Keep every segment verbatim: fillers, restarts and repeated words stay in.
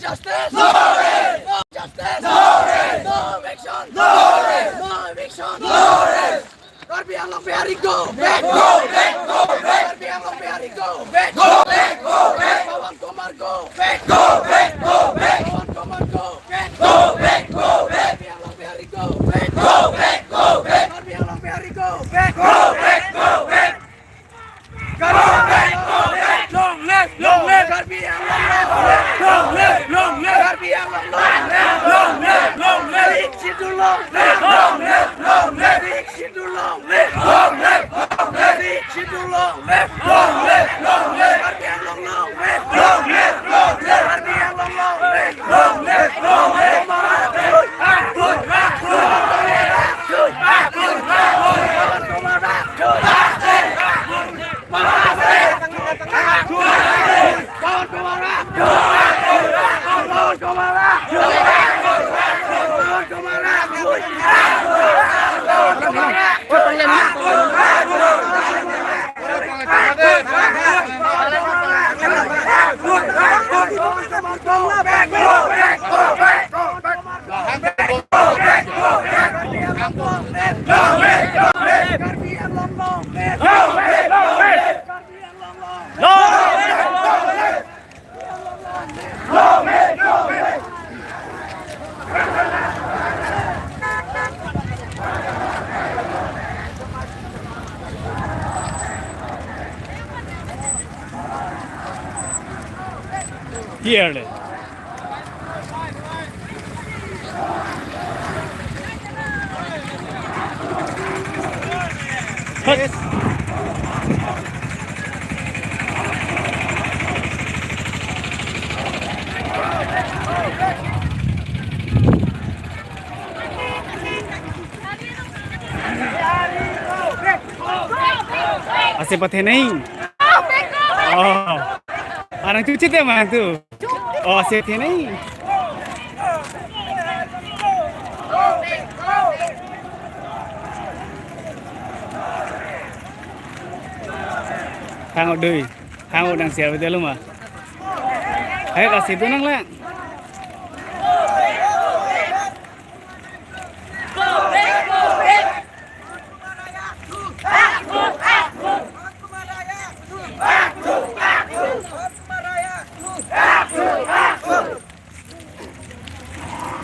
Justice! No rest! No justice! No rest! No eviction! No rest! No eviction! No rest! Karbi Anglong Bihari, go back! Go back! Go back! Karbi Anglong Bihari, go back! Go back! Go back! Pawan Kumar, go back! Go back! Go back! Pawan Kumar, go back! Go back! Go back! Karbi Anglong Bihari, go back! Go back! Go back! Karbi Anglong Bihari, go back! Go back! Go back! Karbi Anglong, long live, long live. Karbi Anglong, long live. Long live, long live. Karbi Anglong, long live. Long live, long live. Bhikshi Dul, long live. Long live, long live. Bhikshi Dul, long live. Long live, long live. Bhikshi Dul, long live. Long live, long live. Karbi Anglong, long live. Long live, long live. Karbi Anglong, long live. Long live, long live. Here. Ase pathe nahi. Oh. Arang chuchit ya mah tu. Oh, ase pathe nahi. Hang dui. Hang nang siar betul ma. Ayo kasih tu nang lang.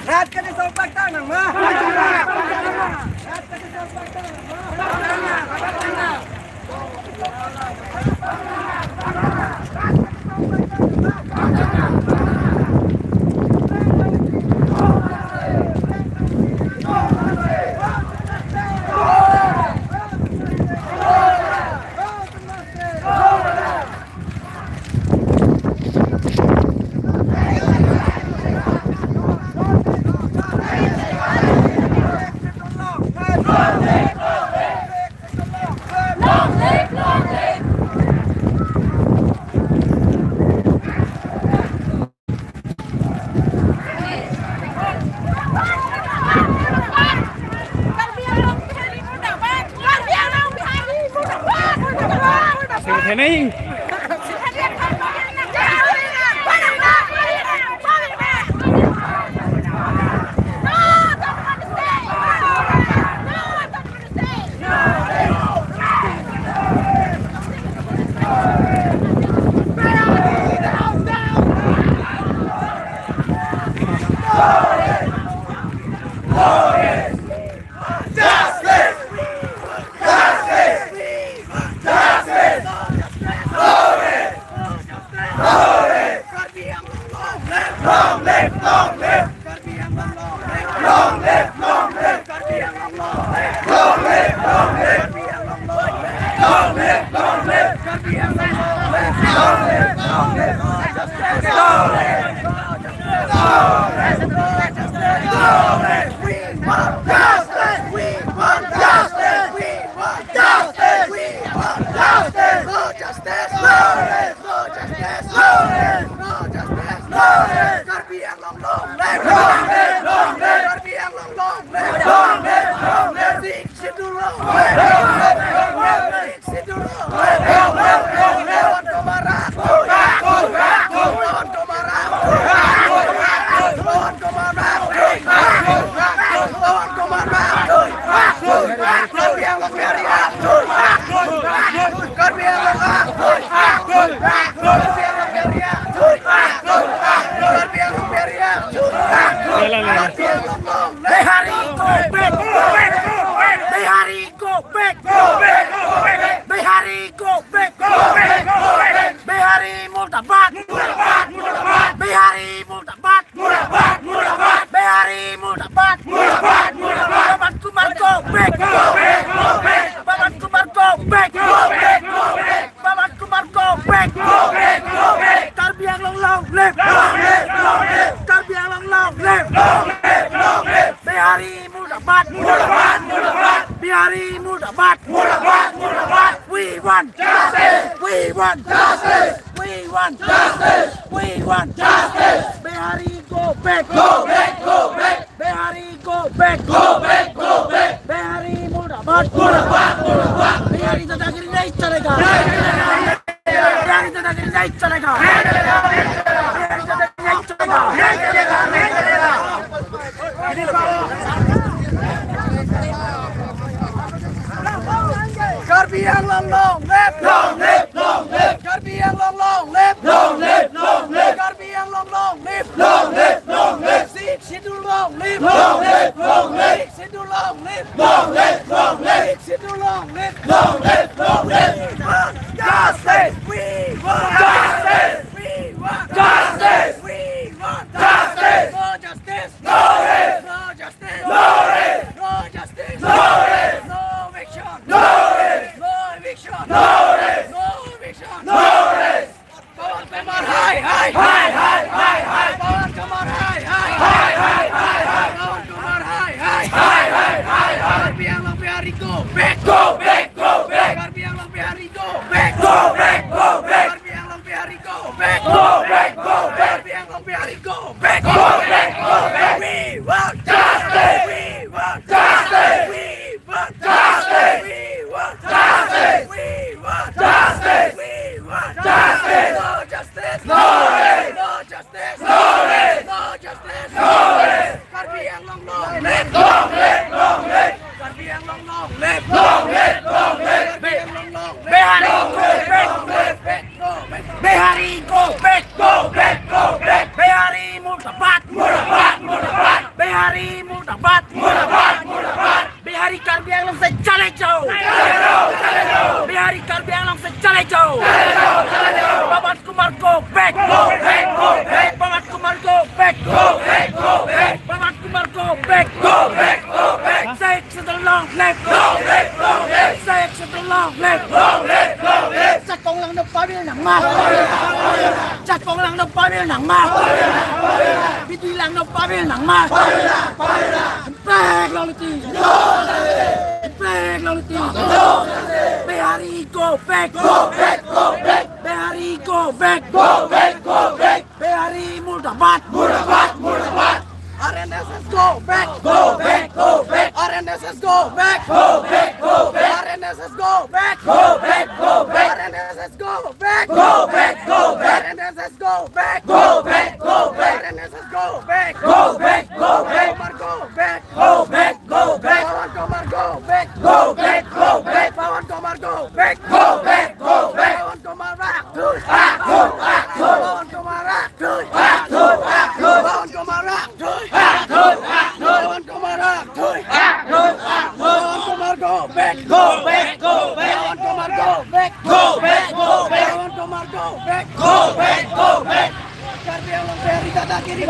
Rat kali sopak tanang ma. Rat kali sopak tanang ma. Sing kheneng. Justice! No rest! No justice! No rest! No justice! No rest! Karbi Anglong long live! Long live! Long live! Karbi Anglong long live! Long live! Long live! Sixth Schedule long live! Long live! Sixth Schedule long live! Long live! Long live! Pawan Kumar Rakhou! Rakhou! Rakhou! Pawan Kumar Rakhou! Rakhou! Karbi Anglong long live! Long live! Long live! Bihari murdabad! Murdabad! Murdabad! Bihari murdabad! Murdabad! Murdabad! We want justice! We want justice! We want justice! We want justice! Bihari go back! Go back! Go back! Bihari go back! Go back! Go back! Bihari murdabad! Murdabad! Murdabad! Bihari dadagiri nahi chalega! Bihari dadagiri nahi chalega! Bihari dadagiri nahi chalega! Karbi Anglong long live! Long live! Long live! Karbi Anglong long live! Long live! Long live! Karbi Anglong long live! Long live! Long live! Sixth Schedule long live! Long live! Long live! Sixth Schedule long live! Long live! Long live! Sixth Schedule long live! Long live! Long live! We want justice! We want justice! We want justice! We want justice! No justice! No rest! No justice! No rest! No justice! No rest! No eviction! No rest! No eviction! No rest! No eviction! No rest! Pawan Kumar hai hai! Hai hai hai hai! Pawan Kumar hai hai! Hai hai hai hai! Pawan Kumar hai hai! Hai hai hai hai! Karbi Anglong Bihari go back! Go back! Go back! Karbi Anglong Bihari go back! Go back! Go back! Karbi Anglong Bihari go back! Go back! Go back! Karbi Anglong Bihari go back! Go back! Go back! We want justice! We want justice! We want justice! We want justice! We want justice! We want justice! No justice! No rest! No justice! No rest! No justice! No rest! Karbi Anglong long live! Long live! Long live! Karbi Anglong long live! Long live! Long live! Karbi Anglong long live! Bihari go back! Long live! Back! Go back! Bihari go back! Go back! Go back! Bihari murdabad! Murdabad! Murdabad! Bihari murdabad! Murdabad! Murdabad! Bihari Karbi Anglong se chale jao! Chale jao! Chale jao! Bihari Karbi Anglong se chale jao! Chale jao! Chale jao! Pawan Kumar go back! Go back! Go back! Pawan Kumar go back! Go back! Go back! Pawan Kumar go back! Go back! Go back! Sixth Schedule long live! Long live! Long live! Sixth Schedule long live! Long live! Long live! Jakong langno pavir nangma! Jakong langno pavir nangma! Bidi langno pavir nangma! Back longletin! Back longletin! Bihari go back! Go back! Go back! Bihari go back! Go back! Go back! Bihari murdabad! Murdabad! Murdabad! R N S S go back! Go back! Go back! R N S S go back! Go back! Go back! R N S S go back! Go back! Go back! R N S S go back! Go back! Go back! R N S S go back! Go back! Go back! R N S S go back! Go back! Go back! Kumar go back! Go back! Go back! Pawan Kumar go back! Go back! Go back! Pawan Kumar go back! Go back! Go back! Pawan Kumar back! Pawan Kumar back! Pawan Kumar back! Pawan Kumar back! Pawan Kumar back! Pawan Kumar go back! Go back! Go back! Pawan Kumar go back! Go back! Go back! Pawan Kumar go back! Go back! Go back! Karbi Anglong Bihari dadagiri!